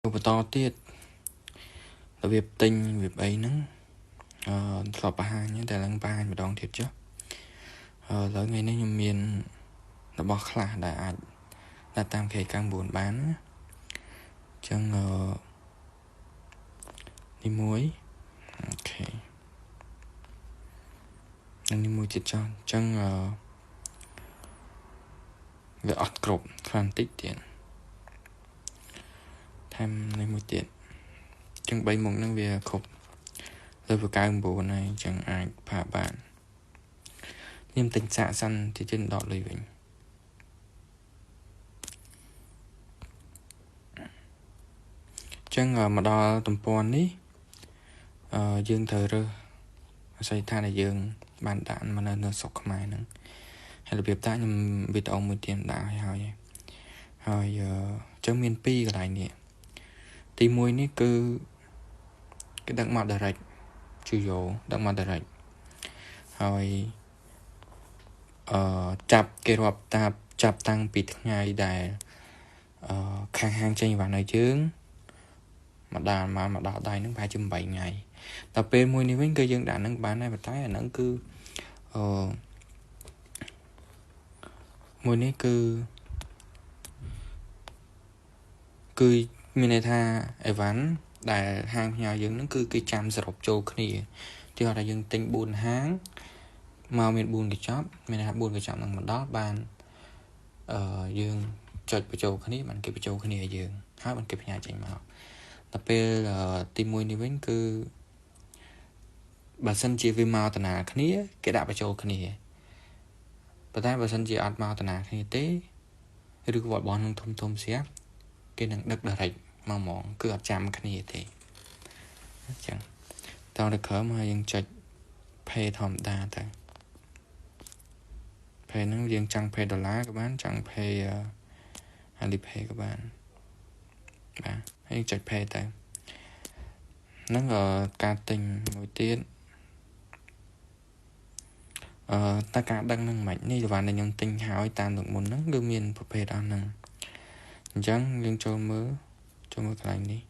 បន្តទៀតរបៀបទិញរបៀបអីហ្នឹងធ្លាប់បង្ហាញតែឡើងបង្ហាញម្ដងទៀតចុះឥឡូវថ្ងៃនេះខ្ញុំមានរបស់ខ្លះដែលអាចដាក់តាម K99 បានណាអញ្ចឹងនេះមួយអូខេនឹងនេះមួយទៀតចុះអញ្ចឹងវាអត់គ្រប់ខ្លាំងតិចទៀតថែមនេះមួយទៀតចឹង3មុខហ្នឹងវាគ្រប់លើ99ហើយអញ្ចឹងអាចផាបានខ្ញុំទិញសាកសិនទីទៀតដកលុយវិញចឹងមកដល់ទំព័រនេះយើងត្រូវរើសអាស័យដ្ឋានដែលយើងបានដាក់មកនៅស្រុកខ្មែរហ្នឹងហើយរបៀបដាក់ខ្ញុំវីដេអូមួយទៀតដាក់ឲ្យហើយហើយអញ្ចឹងមាន2កន្លែងនេះទី1នេះគឺគេដឹកមក direct ជឿយោដឹកមក direct ហើយចាប់គេរាប់តាចាប់តាំងពីថ្ងៃដែលខាងហាងចេញអីវ៉ាន់ឲ្យយើងមកដល់មកដល់ដៃហ្នឹងប្រហែលជា8ថ្ងៃដល់ពេលមួយនេះវិញគឺយើងដាក់ហ្នឹងបានដែរប៉ុន្តែអាហ្នឹងគឺមួយនេះគឺមានន័យថាអីវ៉ាន់ដែលហាងផ្ញើយើងហ្នឹងគឺគេចាំសរុបចូលគ្នាទីហោះថាយើងទិញ4ហាងមកមាន4កញ្ចប់មានន័យថា4កញ្ចប់ហ្នឹងមកដល់បានយើងចុចបញ្ចូលគ្នាបានគេបញ្ចូលគ្នាឲ្យយើងហើយបានគេផ្ញើចេញមកដល់ពេលទី1នេះវិញគឺបើសិនជាវាមកតាណាគ្នាគេដាក់បញ្ចូលគ្នាប៉ុន្តែបើសិនជាអត់មកតាណាគ្នាទេឬក៏របស់នឹងធំធំស្រាប់គេនឹងដឹក direct មកហ្មងគឺអត់ចាំគ្នាទេអញ្ចឹងតទៅក្រោមហើយយើងចុច pay ធម្មតាទៅ pay ហ្នឹងយើងចង់ pay ដុល្លារក៏បានចង់ pay Alipay ក៏បានបាទហើយយើងចុច pay ទៅហ្នឹងការទិញមួយទៀតតើការដឹងហ្នឹងមិននេះវ៉ាន់ដែលខ្ញុំទិញហើយតាមទឹកមុនហ្នឹងគឺមានប្រភេទអស់ហ្នឹងអញ្ចឹងយើងចូលមើលកន្លែងនេះ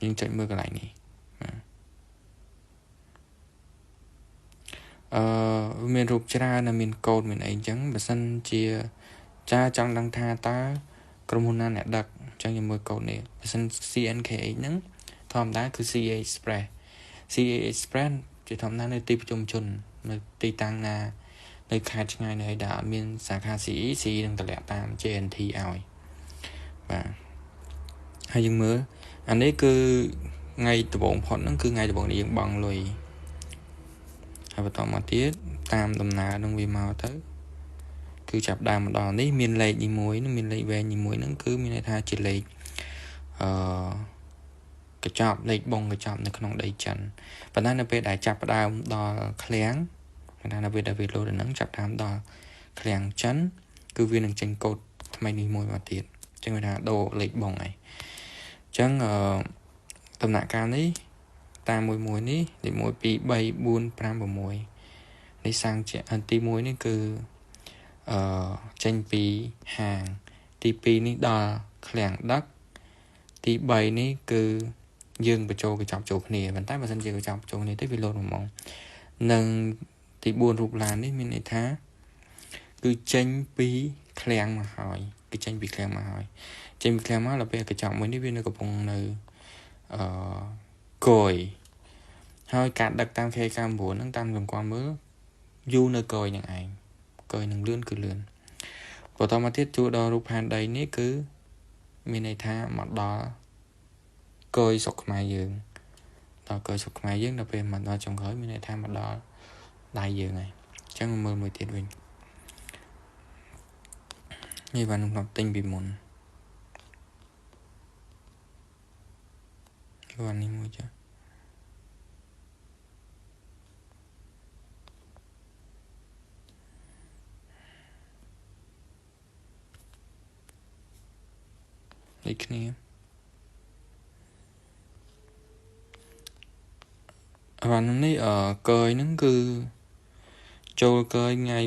យើងចុចមើលកន្លែងនេះបាទមានរូបច្រើននិងមានកូដមានអីអញ្ចឹងបើសិនជាចាចង់ដឹងថាតើក្រុមហ៊ុនណាអ្នកដឹកអញ្ចឹងយើងមើលកូដនេះបើសិន CNKH ហ្នឹងធម្មតាគឺ CA Express CA Express ជាធម្មតានៅទីប្រជុំជននៅទីតាំងណានៅខេត្តឆ្ងាយនៅឯដែលអត់មានសាខា CE CE នឹងតម្លាក់តាម JNT ឲ្យបាទហើយយើងមើលអានេះគឺថ្ងៃដំបូងផុតហ្នឹងគឺថ្ងៃដំបូងនេះយើងបង់លុយហើយបន្តមកទៀតតាមដំណើរនឹងវាមកទៅគឺចាប់ដើមមកដល់នេះមានលេខនេះមួយនឹងមានលេខវែងនេះមួយហ្នឹងគឺមានន័យថាជាលេខកញ្ចប់លេខបងកញ្ចប់នៅក្នុងដីចិនប៉ុន្តែនៅពេលដែលចាប់ដើមដល់ឃ្លាំងប៉ុន្តែនៅពេលដែលវាលោតហ្នឹងចាប់ដើមដល់ឃ្លាំងចិនគឺវានឹងចេញកូដថ្មីនេះមួយមកទៀតអញ្ចឹងវាថាដូរលេខបងហើយអញ្ចឹងដំណាក់កាលនេះតាមមួយមួយនេះលេខ1 2 3 4 5 6នេះសាំងជាទី1នេះគឺចេញពីហាងទី2នេះដល់ឃ្លាំងដឹកទី3នេះគឺយើងបញ្ចូលកញ្ចប់ចូលគ្នាប៉ុន្តែបើសិនជាកញ្ចប់ចូលគ្នាទេវាលោតហ្មងនិងទី4រូបឡាននេះមានន័យថាគឺចេញពីឃ្លាំងមកហើយគឺចេញពីឃ្លាំងមកហើយចេញពីឃ្លាំងមកដល់ពេលកញ្ចប់មួយនេះវានៅកំពុងនៅកយហើយការដឹកតាម K99 ហ្នឹងតាមសម្គាល់មើលយូរនៅកយហ្នឹងឯងកយនឹងលឿនគឺលឿនបន្តមកទៀតជួដល់រូបផែនដីនេះគឺមានន័យថាមកដល់កយស្រុកខ្មែរយើងដល់កយស្រុកខ្មែរយើងដល់ពេលមកដល់ចុងក្រោយមានន័យថាមកដល់ដៃយើងហើយអញ្ចឹងមើលមួយទៀតវិញនេះបានខ្ញុំធ្លាប់ទិញពីមុនបាននេះមួយចាដូចគ្នាអាវ៉ាន់នេះកយហ្នឹងគឺចូលកយថ្ងៃ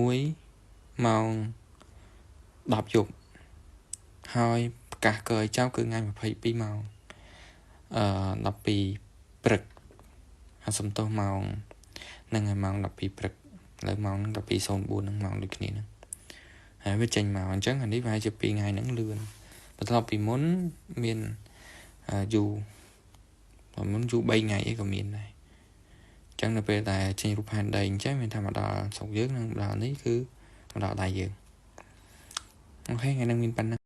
21ម៉ោង10យប់ហើយ ប្រកាសកើឲ្យចោលគឺថ្ងៃ22ម៉ោងអឺ12ព្រឹកអាសំទោសម៉ោងនឹងហើយម៉ោង12ព្រឹកឥឡូវម៉ោង12:04ហ្នឹងម៉ោងដូចគ្នាហ្នឹងហើយវាចេញមកអញ្ចឹងអានេះប្រហែលជា2ថ្ងៃហ្នឹងលឿនបន្ទាប់ពីមុនមានយូរមុនយូរ3ថ្ងៃអីក៏មានដែរអញ្ចឹងនៅពេលដែលចេញរូបផែនដីអញ្ចឹងមានថាមកដល់ស្រុកយើងនឹងដល់នេះគឺមកដល់ដៃយើង។ OK ថ្ងៃនេះមានប៉ុណ្ណឹង។